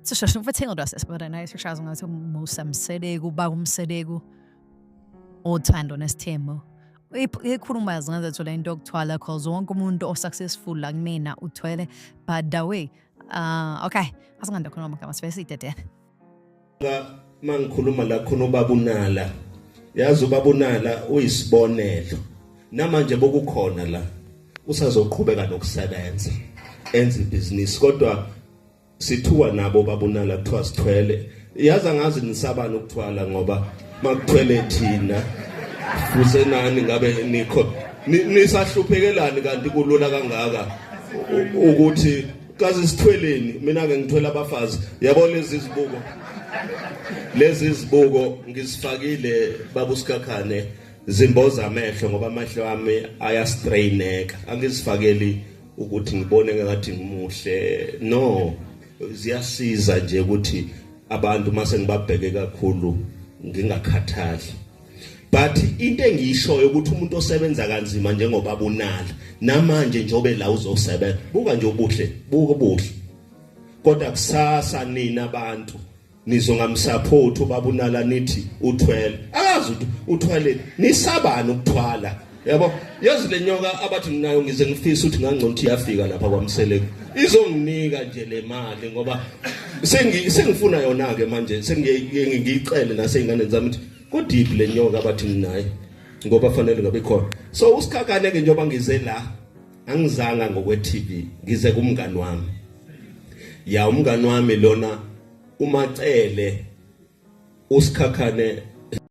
Sishasha but ngathi Musa Mseleku, baba uMseleku, uthando nesithembu. Ikhuluma zingazethola into yokuthwala, cause wonke umuntu o-successful la kumina uthwele. But the way, okay, asinganda khona amagama, sivele siyidedele. Mangikhuluma la khona ubaba uNala, yazi ubaba uNala uyisibonelo. Namanje bokukhona la usazoqhubeka nokusebenza enza ibhizinisi, kodwa sithuka nabo babunala kuthiwa sithwele. Yazi angazi nisabani ukuthwala, ngoba makuthwele thina fuze nani ngabe nikho nisahluphekelani kanti kulula kangaka ukuthi kazi sithweleni. Mina ke ngithwele abafazi, yabo lezi zibuko, lezi zibuko ngizifakile babusikhakhane zimboza amehlo ngoba amehlo ami ayastraineka. Angizifakeli ukuthi ngibone ngathi ngimuhle, no, ziyasiza nje ukuthi abantu mase ngibabheke kakhulu ngingakhathali. But into engiyishoyo ukuthi umuntu osebenza kanzima njengoba bunala namanje njobe la uzosebenza, buka nje ubuhle, buka ubuhle, kodwa kusasa nina abantu nizongamsupport ubaba unala, nithi uthwele, akazi ukuthi uthwele, nisabani ukuthwala, yabo? Yazi le nyoka abathi nginayo, ngize ngifisa ukuthi ngangcono ukuthi iyafika lapha kwaMseleku izonginika nje le mali, ngoba sengifuna yona ke manje, sengiye ngiyicele naseyinganeni zami ukuthi kodiphi le nyoka abathi nginayo, ngoba fanele ngabe khona. So usikhakhane ke, njengoba ngize la angizanga ngokwe TV, ngize kumngani wami. Ya, umngani wami lona uMacele usikhakhane.